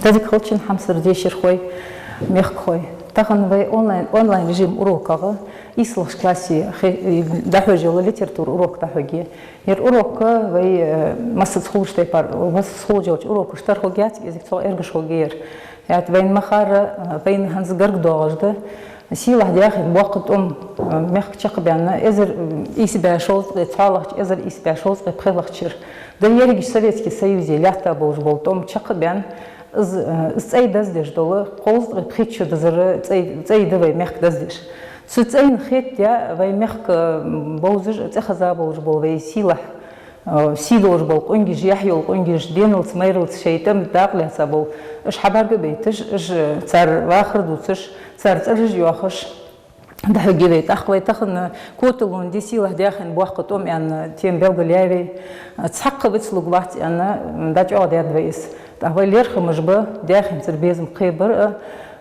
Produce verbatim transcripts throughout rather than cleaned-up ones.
Эзик хилча, хьамсара дешархой, мехкахой. Тахан вай онлайн, онлайн режим урокагӀа ийслагӀча классе хе-, дӀахьош йола литература урок дӀахьоргья. Ер урок вай, э, массаза хулаш тайпара, массаза хулаш йолча урокашта тара хургьяц, эзик цох эргаш хургья ер. ХӀаьта вайна ма харра, э, вайна хӀанз гарга доагӀаш да, сийлахь Даьхен боккха тӀом, э, мехка чакхбаьнна, эзар ийс бӀаь шовзткъеи цхьоалагӀча, эзар ийс бӀаь шовзткъеи пхелагӀча шера. Дар ерригача Советски Союзе лаьтта болаш бола тӀом чакхбаьнна, из, э, из цӀай даздеш дола, кховзткъеи пхийтта шу дизара цӀай, цӀай да вай мехка даздеш. Цу цӀайна хетаяь вай мехка, м, бовзаш а цӀихеза болаш бола вай сийлахь, э, сий долаш бола къонгаш, яхь йола къонгаш, деналца, майралца шоай тӀема дакъа лаьца бола, уж хьабаргабайташ, уж цар вахар дувцаш, цар цӀераш йоахаш, дӀахьоргья вай. ТӀаккха вай тахан котало де сийлахь Даьхен боккха тӀом аьнна тема белгалъяьй вай. Цхьаккха вицлургвац аьнна, м, дӀачӀоагӀдаьд вай из. ТӀаккха вай лерхӀамаш ба Даьхенцара безам кхебар а,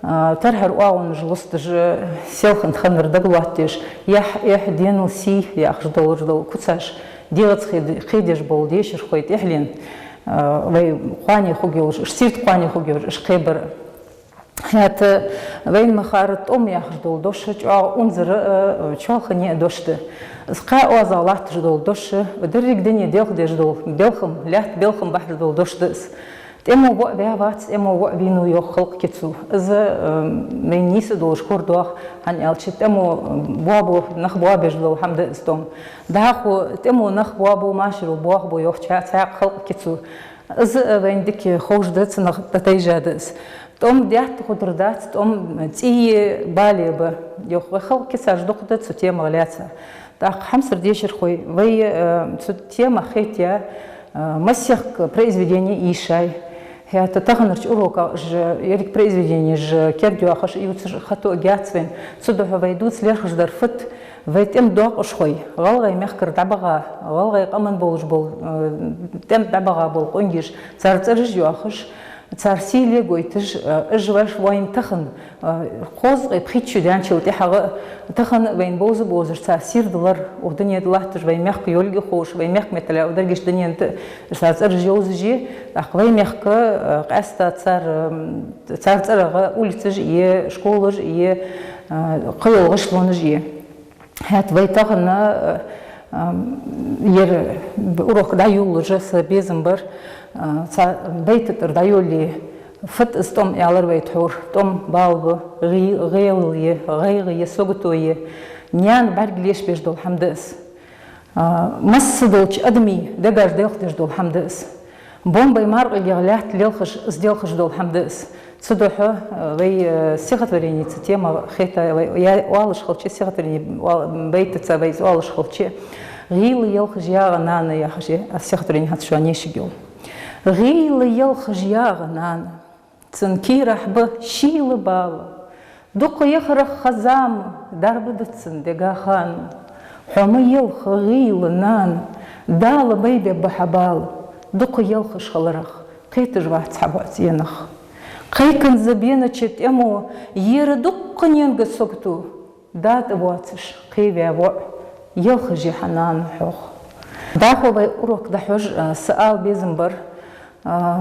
а, тархьара оагӀонаш лосташ а, селхан тханара дагалоаттадеш, яхь, эхь, денал, сий яхаш долаш дола куцаш дегӀаца кхе-, кхедеш бола дешархой тӀехьленна, а, вай кхоане хургйолаш, уж сийрда кхоане хургйолаш, уж кхебар а. ХӀаьта вайна ма харра, тӀом яхаш дола дош чӀоагӀа унзара а, чоалхане а дош да. Из кхаь оазагӀа латташ дола дош, деррига дуне делхадеш дола белхам, лаьтта белхам бахьаш дола дош да из. ТӀемо воӀ ваь вац, тӀемо воӀ вийнав йоах халкъа кицо. Из, э, вайна нийса долаш кор доагӀа, хӀана аьлча тӀемо боабу, нах боабеш дола хӀама да из тӀом. ДӀахо тӀемо нах боабу, машаро боахабу йоах цхьа-, цхьаькха халкъа кицо. Из, э, вайна дика ховш да, цунах тӀатайжа да из. ТӀом даьтта гӀудра дац, тӀом цӀийи балеи ба. Йоах, вай халкъа кицаш дукха да цу темах лаьца. ТӀаккха, хьамсара дешархой, вай, э, цу темах хетаяь, э, масех произведени ийшай. ХӀаьта таханарча уроках уж, ерриг произведенеш уж кегдоахаш, ювцаш хатоагӀац вайна. Цудухьа вай дувца лерхӀаш дар фуд: вай тӀема доакъашхой, гӀалгӀай мехкара дӀабаха, гӀалгӀай къаман болаш бола, э, тӀема дӀабаха бола къонгаш, цар цӀераш йоахаш, цар сийле гойташ, э, уж вайна тахан, э, кховзткъеи пхийтта шу даьнначул тӀехьагӀа а, тахан вайна бовза-бовзаш цар сийрда лар, укх дунен тӀа латташ вай мехка йолга ховш, вай мехка меттала укх дерригача дунен тӀа цар цӀераш йовзаш я, тӀаккха вай мехка, э, къаьстта цар, м, цар цӀерагӀа улицаш а я, школаш а я, э, кхыйола гӀишлонаш а я. ХӀаьта вай тахан, э, ам, ер урок дӀайолалуш са безам бар, э, цхьа байта тӀара дӀайолале, фуд из тӀом, аьлар вай тхьовра. ТӀом бала ба, гӀи-, гӀелал я, гӀайгӀа я, сагото я. Наьна бӀарг лешбеш дола хӀама да из. А, масса долча адамий дегаш делхадеш дола хӀама да из. Бомбай маркъагӀа лаьтта лелхаш, из делхаш дола хӀама да из. Цудухьа, э, вай, э, стихотвореница тема хетаяь вай, я оалаш хилча, стихотворени оал-, байтаца вай из оалаш хилча, гӀийла елхаш ягӀа нана яхаш я, а, стихотворени хӀанз шоана ешаргйола. ГӀийла елхаш ягӀа нана, цун кийрахь ба шийла бала. Дукха яхарах ха зама, дарба да цун дега хана. Хьо ма елха, гӀийла нана, Дала байбергба хьа бала. Дукха елхаш хиларах кхеташ вац хьа воӀ цӀенах. Кхайканза бенача тӀемо ер дуккханенга сагото, да тӀа воацаш кхеваь воӀ, елхаш я хьа нана хьох. ДӀахо вай урок дӀахьош, а, са ала безам бар, а,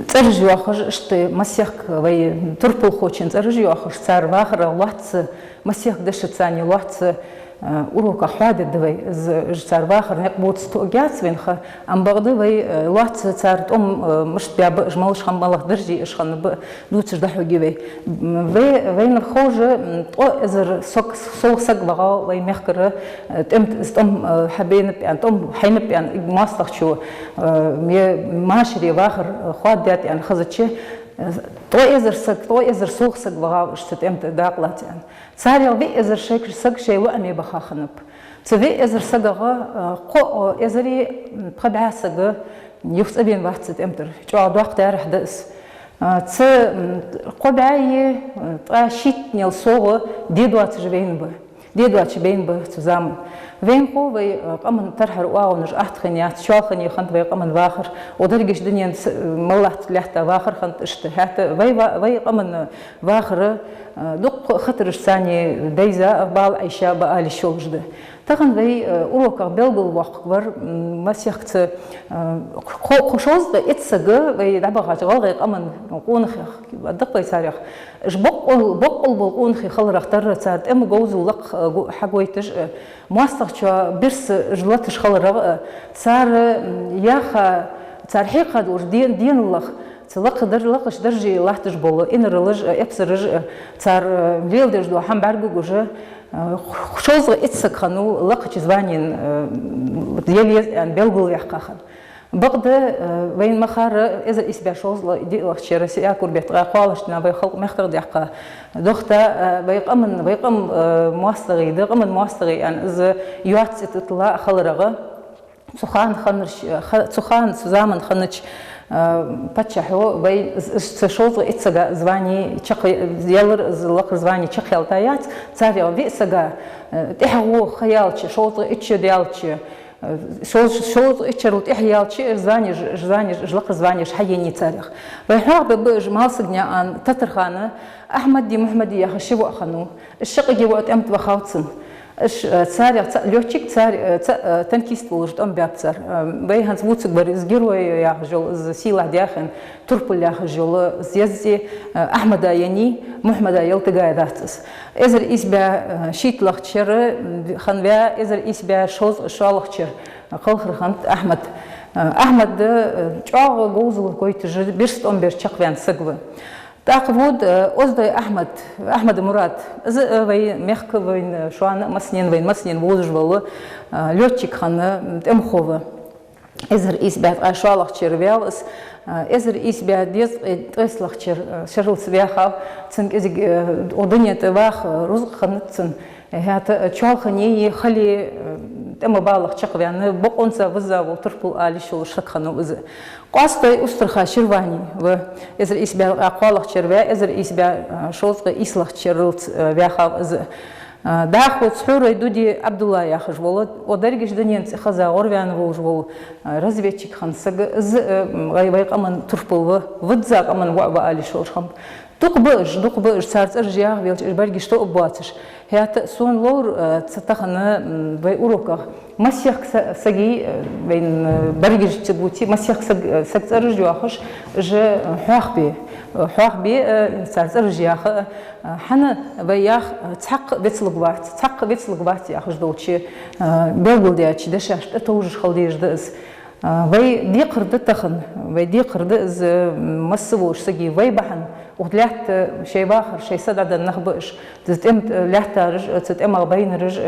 цӀераш йоахаш, иштта масех вай турпалхочун цӀераш йоахаш, цар вахарах лоацца, масех дешаца царна лоацца, а, уроках хьоадергда вай. Из, уж цар вахара никъ бувца тоъаргьяц вайна ха, ам бакъда вай, а, лоацца цар тӀом, а, мишта баьб, уж малаш хиннаб, малагӀа дарже уж хиннаб, дувцаш дӀахьоргья вай. М, вай, вайна ховш, м, ткъо эзар саг, сов саг вагӀав вай мехкара, э, тӀем-, тӀом, э, хьабенаб аьнна, тӀом хьайнаб аьнна, моастагӀчо, э, е машаре вахар, э, хоададаьд аьнна хезача, э, ткъо эзар саг, ткъо эзар сов саг вагӀав уж цу тӀема тӀа дакъа лаца аьнна. Царех виъ эзар шоай, саг шоай лоӀаме баха хиннаб. Цу виъ эзар сагах, э, кхо, э, эзари, м, пхи бӀаь саг юха цӀабена вац цу тӀема тӀара. ЧӀоагӀа доккха таьрахь да из. А, цу, м, кхо бӀаьи, м, ткъаь шийттанел совгӀа де доацаш байна ба. Де доацаш байна ба цу заман. Вайна хов вай, а, къаман тархьара оагӀонаш атта хиннаяц, чоалхане хиннад вай къаман вахар. Укх дерригача дунен с-, моллагӀа лаьтта вахар хиннад иштта. ХӀаьта вай ва-, вай къаман вахара, а, дуккха хатараш царна дайза а, бала Ӏайша а ба ала йиш йолаш да. Тахан вай, э, уроках белгалваккха вар, м, масехк ца, э, кхо-, кхо шовзткъа итт саг вай дӀабахача гӀалгӀай къаман къонахех, дакъа вай царех. Уж боккъал, боккъал бола къонахий хиларах тарра, цар тӀема говзал лакха, э, гу-, хьагойташ, э, моастагӀчоа бирса уж латаш хиларах, э, цар, м, яха, цар хьекха долаш ден-, денал лаха, цу лакха дар-, лакхача дарже латташ бола инаралаш, э, эпсараш, э, цар, э, леладеш дола хӀама бӀаргагуш, э, шовзткъа итт саг хиннав лакхача званена, э, яла еза аьнна белгалваьккха хинна. Бакъда, э, вайна ма харра, эзар ийс бӀаь шовзткъа диълагӀча шера сентябрь бетта кхоалагӀча дийнахьа вай халкъ мехках даьккха дохта, э, вай къаман, вай къам, э, моастагӀий да, къаман моастагӀий аьнна из йоаца цӀи тӀа тилла хиларах. Цу хана хиннараш, ха-, цу хана, цу заман хиннача, э, паччахьо вай з-, з-, цу шовзткъа итт сага звани чакхъялар, из лакхара звани чакхъялийтаяц, царех виъ сага, э, тӀехьагӀо ха яьлча, шовзткъа итт шу даьлча, э, шов-, шовзткъа итт шерал тӀехьа яьлча, уж званеш, уж званеш, уж лакхара званеш хьаенай царех. Вай хьоахабаь ба уж Малсагнаькъан Татархана, Ахьмади Мухьмади яха ши воӀ хиннав. Уж шаккхе воӀ тӀем тӀа вахав цун. Уж, э, царех цаӀ лётчик, цаӀ, э, цаӀ, э, танкист волаш тӀом баьб цар. Э, вай хӀанз вувцаргвар из герой яхаш йола, из сийлахь даьхен турпал яхаш йола, из еза цӀи, э, Ахьмада енай, Мухьмада ялтагая дац из. Эзар ийс бӀаь, э, шийтталагӀча шера, м, хиннав, эзар ийс бӀаь шовзткъа шоллагӀча шера кхалхар хиннад Ахьмад. Э, Ахьмад, э, чӀоагӀа говзал гойташ, бирса тӀом беш чакхваьнна саг ва. ТӀаккха вуд, э, Оздой Ахьмад, Ахьмада Мурад. Из, э, вай мехка вайна, э, шоана а массанена, вайна массанена вовзаш вола, э, лётчик хинна, м, тӀемахо ва. Эзар ийс бӀаь ткъаь шоллагӀча шера ваьв из, э, эзар ийс бӀаь дезткъеи ткъестлагӀча шера, э, шералца ваьхав, цун кӀезига, э, укх дунен тӀа ваха, э, рузкъа хиннад цун. ХӀаьта, э, чоалхане, хале, э, тӀема балах чакхваьнна, бокъонца визза вола турпал ала йиш йолаш саг хиннав из. Къоастой Устарха Ширвани ва, эзар ийс бӀаь кхоалагӀча шера ваь, эзар ийс бӀаь, э, шовзткъеи ийслагӀча шералца, э, ваьхав из. Э, дӀахо Цхьорой Дуди Ӏабдулла яхаш вола, укх дерригача дунен цӀихеза гӀорваьнна волаш вола, э, разведчик хинна саг, из, э, м, вай, вай къаман турпал ва, визза къаман воӀ ва ала йиш йолаш хиннаб. Дукха ба уж, дукха ба уж, цар цӀераш яхавелча, уж бӀаргаш тоъабоацаш. ХӀаьта а сона ловр, э, цу тахан, м, вай уроках масехк са-, сага, э, вайна, э, бӀаргаш ца бувций, масехк саг, э, сага цӀераш йоахаш, уж, э, хьоахабе. Э, хьоахабе, э, цар цӀераш яха, э, хӀана вай ях, э, цхьаккха вецалургвац, цхьаккха вецалургвац яхаш долча, э, белгалдаьча дешашта тӀатовжаш хила дезаш да из. А, вай декхар да тахан, вай декхар да из, м, масса волча сага вай бахьан, укх лаьтта шоай вахар, шоай са дӀаденна нах ба уж, цу тӀема тӀа лаьттараш, цу тӀемах байнараш,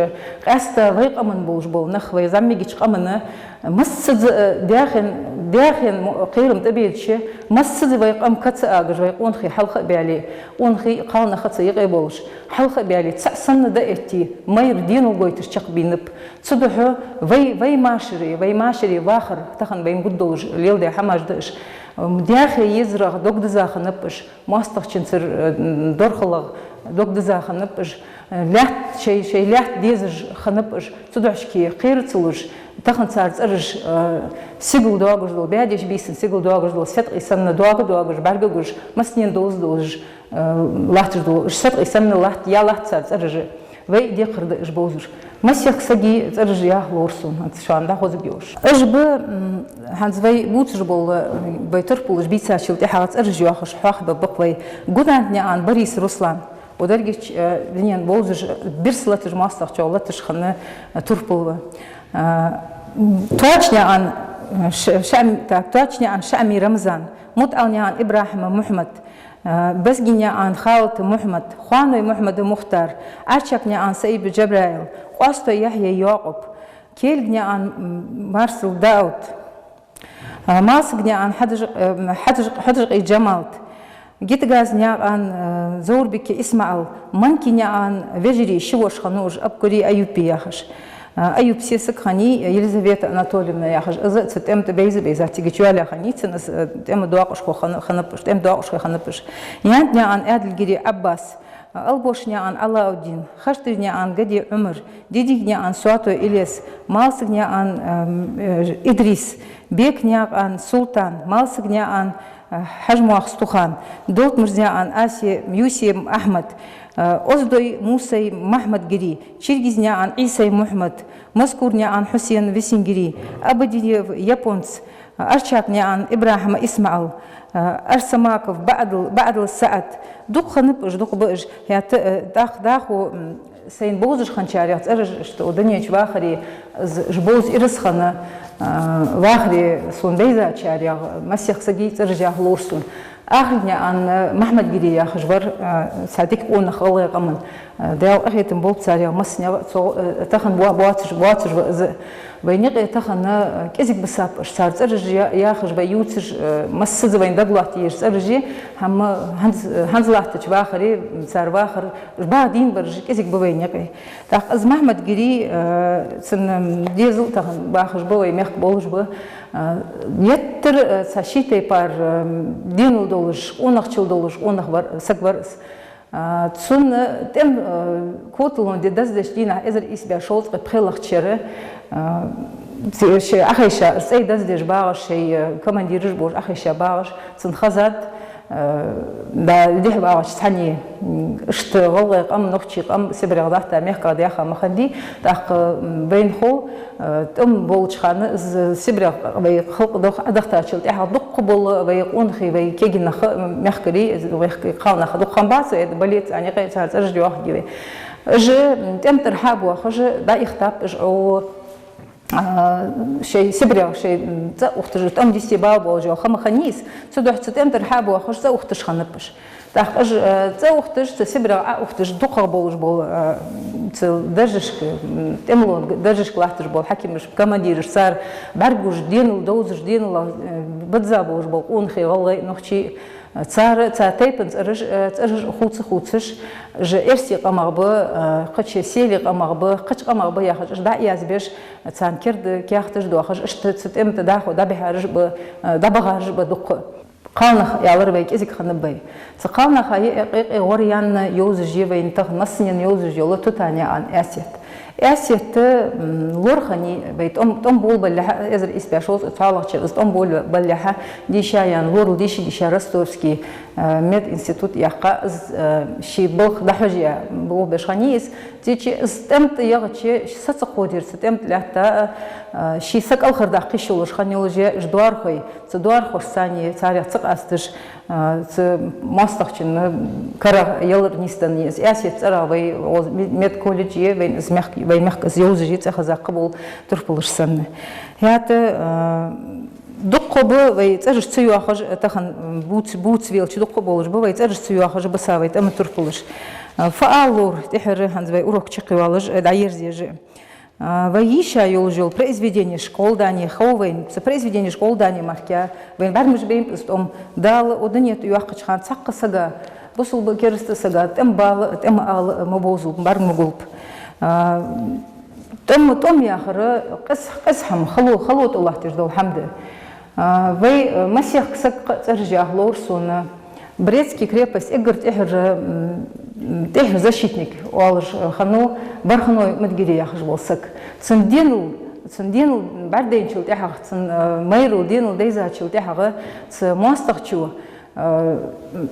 къаьстта вай къаман болаш бола нах, вай зӀамигача къаман, массаза, даьхен, даьхен мо-, кхерам тӀабелча, массаза вай къам каца агаш, вай къонахий хьалха а баьле, къонахий кхалнахаца юкъе болаш, хьалха а баьле, цаӀ санна дӀаэтте, майра денал гойташ чакхбаьннаб. Цудухьа вай, вай машаре, вай машаре вахар, тахан вайна гургдолаш леладаь хӀамаш да уж. М, даьхе езарах дог диза хиннаб уж, моастагӀчунцара, э, дорхалагӀа дог диза хиннаб уж, э, лаьтта, шоай, шоай лаьтта дезаш хиннаб уж. Цудухьа кхера ца луш, тахан цар цӀераш, э, сигала доагаш дола, бӀаь деза бийсан сигала доагаш дола седкъий санна доага-доагаш, бӀаргагуш, массанена довза довзаш, э, латташ дола, уж седкъий санна латт, я латт цар цӀераш. Вай декхар да уж бовзаш. Масех сага цӀераш яха ловр сона, хӀанз шоана дӀахозаргйолаш. Уж ба, м, хӀанз вай бувцаш бола, вай турпалаш бийцачул тӀехьагӀа цӀераш йоахаш хьоахабергба-кх вай. Гудантнаькъан Борис Руслан. Укх дерригача, э, дунен бовзаш, бирса латташ моастагӀчох латташ хинна, э, турпал ва. Э, м, Тоачанаькъан, э, Ш-, Шами-, так, Тоачанаькъан Шами Рамзан, МутӀалнаькъан ИбрахӀима Мухьмад, э, Безгенаькъан Халата Мухьмад, Хоаной Мухьмада Мухтар, Ӏарчакнаькъан Саиба Джабраил, Къоастой Яхьъя Якъуб, Келганаькъан, м, Марсала Дауд, э, Малсагнаькъан Хьадаж-, э, Хьадаж-, Хьаджкъий Джамалт, ГитӀагазнаькъан, э, Зоврбика ИсмаӀал, Манкинаькъан вежарий ши воша хиннав уж, Абкури, Аюпи яхаш. Э, Аюп сесаг хиннай, Елизавета Анатольевна яхаш. Из цу тӀема тӀа бейза-бейза цига чу йоалаяь хиннай, цун из, э, тӀема доакъашхо хинна-, хиннаб уж, тӀема доакъашхой хиннаб уж. Янтнаькъан Ӏаьдалгири Ӏаббас, э, Албошнаькъан Ӏалауддин, Хаштарнаькъан Гади Ӏумар, Дидигнаькъан Соатой Илез, Малсагнаькъан, эм, э, Идрис, Бекнаькъан Султан, Малсагнаькъан, э, Хьажмохь Стухан, Долтмурзанаькъан Асе, Юсе Ахьмад, э, Оздой Мусай Махьмад-Гири, Чиргизнаькъан Ӏийсай Мухьмад, Москурнаькъан Хьусен Висин-Гири, Абадиев Японц, Арчакнаькъан Ибрахьима Исмаӏал, Арсамаков Баӏдал, Баӏдал Саӏад. Дукха хиннаб уж, дукха ба уж. ХӀаьта, э, тӏаккха дӏахо, м, сайна бовзаш хинначарех цӏераш, иштта, о, дунен чу вахаре, з-, уж бовза ираз хинна, э, вахаре сона дайзачарех, массехк сага цӏераш яха ловр сона. Ахрикнаькъан Махьмад-Гири яхаш вар, э, цхьа дика къонах гӏалгӏай къаман. Э, Даьла къахетам болба царех массанех, цо, э, тахан боа-, боацаш, боацаш ва из. Вайна юкъе тахан, э, кӏезига бисаб уж, цар цӏераш я-, яхаш вай ювцаш, э, массаза вайна дагалоаттаеш цӏераш я, хӏама хӏанз-, хӏанз латтача вахаре, цар вахар, уж баха дийна бараш кӏезига ба вайна юкъе. Тӏаккха из Махьмад-Гири, э, цун, м, дезал тахан бахаш ба, вай мехка болаш ба. Э, геттара, э, цхьа ший тайпара, э, денал долаш, къонахчал долаш къонах вар, саг вар из. А, цун, э, тӏем, э, котало де даздеш дийнахьа, эзар ийс бӏаь шовзткъеи пхелагӏча шера, э, ше Ӏохайша, цӏай даздеш багӏаш, шоай, э, командираш болаш Ӏохайша багӏаш, цунна хазад, э, да, дехьа багӏача цхьанне, м, иштта гӏалгӏай къам, нохчий къам СибрегӀа дӏатта, мехках даьха ма хиннадий, тӏаккха, м, вайна хов, Э, тӏом болча хана из СибрегӀа вай халкъ дох-, Ӏодахийтачул тӏехьагӏа дукха бола вай къонахий, вай кегий нах, м, мехкарий, из вай кхалнах дукха хиннабац, э, балет, ани кхайцар цӏераш йоахаргья вай. Уж, м, тӏем тӏара хьабоахаш, дӏаихтаб уж, о, а, шоай СибрегӀа, шоай, м, цӏа ухташ, тӏом дисе бала болаш йола ха ма хиннай из, цудухьа цу тӏем тӏара хьабоахаш, цӏа ухташ хиннаб уж. Тӏаккха уж, э, цӏа ухташ, цу СибрегӀа Ӏоухташ, дукхагӏа болаш бола, э, цу даржашка, м, тӏемало даржашка латташ бола хьакимаш, командираш, цар бӏаргагуш, денал довзаш, денал, э, бадза болаш бола къонахий, гӏалгӏай, нохчий, э, цар, цар тайпан цӏераш, э, цӏераш хувца-хувцаш, уж эрсий къамах ба, э, кхыча селий къамах ба, кхыча къамах ба яхаш, уж дӏа а язбеш, царна керда каьхаташ доахаш, иштта цу тӏема тӏа дӏахо дӏабихьараш ба, э, дӏабахараш ба дукха. Кхалнах аьлар вай кӏезига хиннаб вай. Цу кхалнаха юкъе-юкъе гӏоръяьнна йовзаш я вайна тахан массанена йовзаш йола Тутанаькъан Аьсет. Аьсет, м, лор хиннай вай тӏом, тӏом болабалалехьа, эзар ийс бӏаь шовзткъеи цхьоалагӏча шера из тӏом болабалалехьа, дийша яьнна, лорал дийша-дийша Ростовский, э, мединститут яьккха из, э, ший балха дӏахьожаяь болх беш хиннай из. Цу чу из тӏем тӏа ягӏача, саца кходар цу тӏем тӏа лаьтта, э, ший са кӏалхардаккха йиш йолаш хинна йолаш я уж доархой, цу доархошца царех ца къасташ, а, цу моастагӏчун карагӏ ялар нийсденна я из. Аьсет цӏерагӏа вай, о, ме-, медколледж я, вайна из мехк-, вай мехка из йовзаш я, цӏихеза кхы бола турпалаш санна. ХӀаьта, а, дукха ба вай цӏераш ца йоахаш, тахан бувц-, бувцавелча дукха болаш ба вай цӏераш ца йоахаш, бисса вай тӏема турпалаш. А, фаал лор, тӏехьара хӏанз вай урок чакхйоалаш, а, дӏаерзаеш. А, вай йийша йолаш йола произведенешка гӏолла дани хов вайна, цу произведенешка гӏолла дани мара вайна бӏаргаш бейнаб из тӏом. Дала о дунен тӏа йоаккхача хана цхьаккха сага, бусалба, кераста сага, тӏема бала, тӏема ала ма бовзалба, бӏарг ма гулба. А, тӏом, тӏом яхар къис-, къиза хӏама, хало, хало тӏа латташ дола хӏама да. А, вай, э, массехк саг кхы а цӏераш яха ловр сона. Брестский крепость эггара тӏехьара, м, тӏехьара защитник оалаш, э, хиннав Барханой Мадгири яхаш вола саг. Цун денал, цун денал бӏаргадайначул тӏехьагӏа, цун, э, майрал денал дайзачул тӏехьагӏа, цу моастагӏчо, э,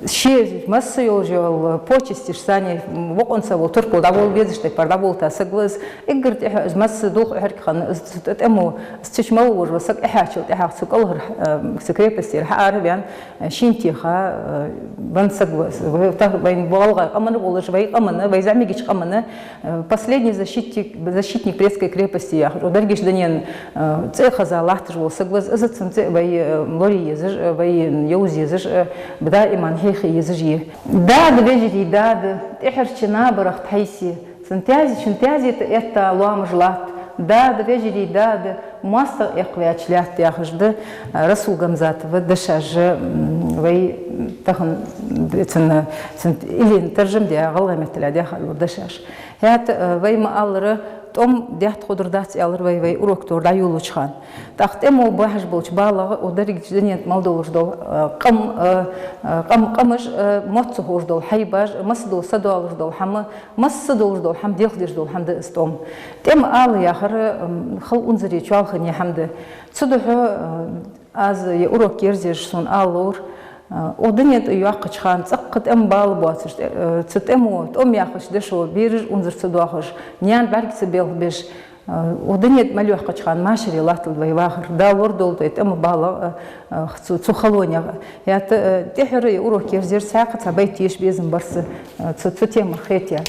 ше масса йолаш йола почесташ санна, м, вокъонца вола турпал дӏаволла везаш тайпара дӏаволлаш саг ва из. Эггара тӏехьа из масса дулх хьерг хинна, из т-, тӏемо, из цу чу мел волаш вола саг эхьачул тӏехьагӏа цу кӏалхара, э, цу крепостера хьаара а ваьнна, э, шийна теха, э, венна саг ва из. Вай, та-, вайна гӏалгӏай къаман волаш, вай къаман, вай зӏамигача къаман, э, последний защитник, защитник Брестской крепости яхаш, о, дерригача дунен, э, цӏихеза латташ вола саг ва из, из цун цӏи вай, э, лорае езаш, э, вай йовза езаш, э, даиман хьехе езаш я. Дада, вежарий дада, тӏехьарча набарах тхьайсе, цун таьзе, шун таьзе тӏа этта лоамаш латт, дада, вежарий дада, моастагӏа эккхаваьча лаьтта яхаш да, э, Расул Гамзатова дешаш, м, вай тахан, м, цун, цун илина таржам даь, гӏалгӏай меттала даьха лур дешаш. ХӀаьта, э, вай ма аллара, ТӀом даьтта хургдац аьлар вай, вай урок тӀа дӀайолалуча хана. ТӀаккха тӀемо бахьаш болча балагӀа, укх дерригача дунен тӀа мел долаш дола, э, къам, э, э, къам, къамаш, э, моццахуш дола хьайбаш, масса дола са долаш дола хӀама, масса долаш дола хӀама, делхадеш дола хӀама да из тӀом. ТӀема ала яхар, м, хала унзара чоалхане хӀама да. Цудухьа, э, аз ер урок ерзаеш сона ала ловр, э, укх дунен тӀа йоаккхача хана цӀаккха тӀема бала боацаш, э, цу тӀемо, тӀом яхача дешо бераш унзара ца доахаш, наьна бӀарг ца белхабеш, э, укх дунен тӀа мел йоаккхача хана машаре латталда вай вахар. Дала лорадолда вай тӀема бала, э, э, цу, цу халонех. ХӀаьта, э, тӀехьара ер урок ерзаер цхьаькха цхьа байт еша безам бар са, э, цу, цу темах хетаяь.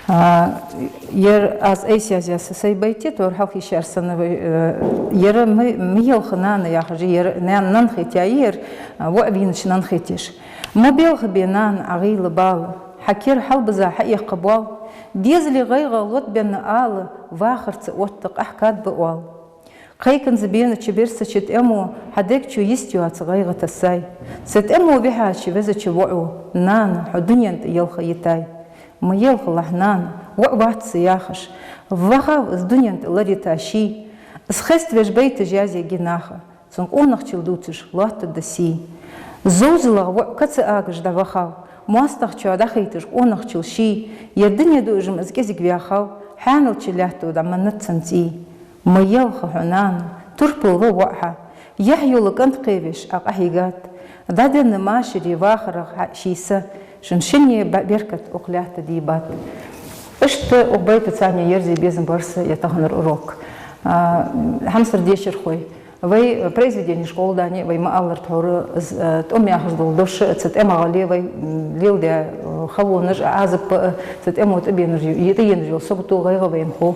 А, ер аз айса язъяь са сай байт я, тхьовра хьалха йийшар санна вай, э, ер ма, ма елха нана яхаш, ер наьна нанна хетаяь я ер, а, воӀ вийнача нанна хеташ. Ма белхабе, нана, Ӏа гӀийла бала, хьа кер хьалбиза хьаэккха боал, дезала гӀайгӀа лотабенна ала, вахарца отта къахкад ба оал. Кхайканза бенача берсача тӀемо хьа дег чу йист йоаца гӀайгӀа тассай. Цу тӀемо вихьача везача воӀо, нана, хьо дунен тӀа елха йитай. Ма елхалахь, нана, воӀ вац са яхаш, вахав из дунен тӀа ларйита ший. Из хеставеш байташ язъергья наха, цун къонахчал дувцаш лоаттаргда сий. ЗовзалагӀа воӀ каца агаш дӀавахав, моастагӀчоа дӀахайташ къонахчал ший. Ер дуне дуаш-м из кӀезига ваьхав, хьаьнала чу лаьтто дӀа маннат цун цӀий. Ма елха хьо, нана, турпал ва воӀ хьа, яхь йола кӀант кхевеш Ӏа къахьийгад. ДӀаденна машаре вахарах хьа ший са, шун шинне ба-, беркат укх лаьтта дийбад. Иштта укх байтаца цхьана ерзае безам бар са ер таханара урок. А, хьамсара дешархой, вай произведенеш гӀолла дани, вай ма аллара тхьовра, из, э, тӀом яхаш дола дош, цу тӀема гӀолла вай, м, леладаь, э, халонаш а, Ӏазап а, цу тӀемо тӀабенаш, е тӀаенаш йола сагото, гӀайгӀа вайна хов.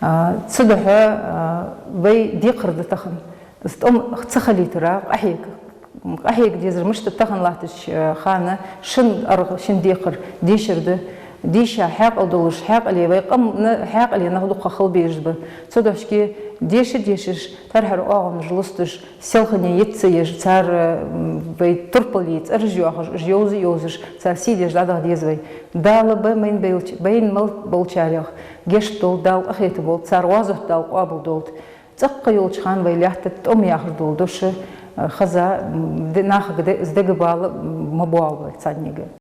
А, цудухьа, а, вай декхар да тахан. Из тӀом ца хилийтара къахьега. Къахьега дезар мишта тахан латтача, э, хана шин аргӀа, шин декхар дешар да. Дийша хьаькъал долаш, хьаькъале вай къаман хьаькъале нах дукха хила безаш ба. Цудухьа деша-дешаш, тархьара оагӀонаш лосташ, селхане йиц ца еш, цар, м, вай турпала цӀераш йоахаш, уж йовза-йовзаш, цар сий деш дӀадаха деза вай. Дала ба вайна белч-, вайна мел болчарех гешт долда, Дала къахетам болба, цар гӀазот Дала къоабал долда. ЦӀаккха йолча хана вай лаьттара тӀом яхаш дола дош, э, хеза, м, де-, нахага де-, из дега бала, м, ма боалба вай цхьаннега.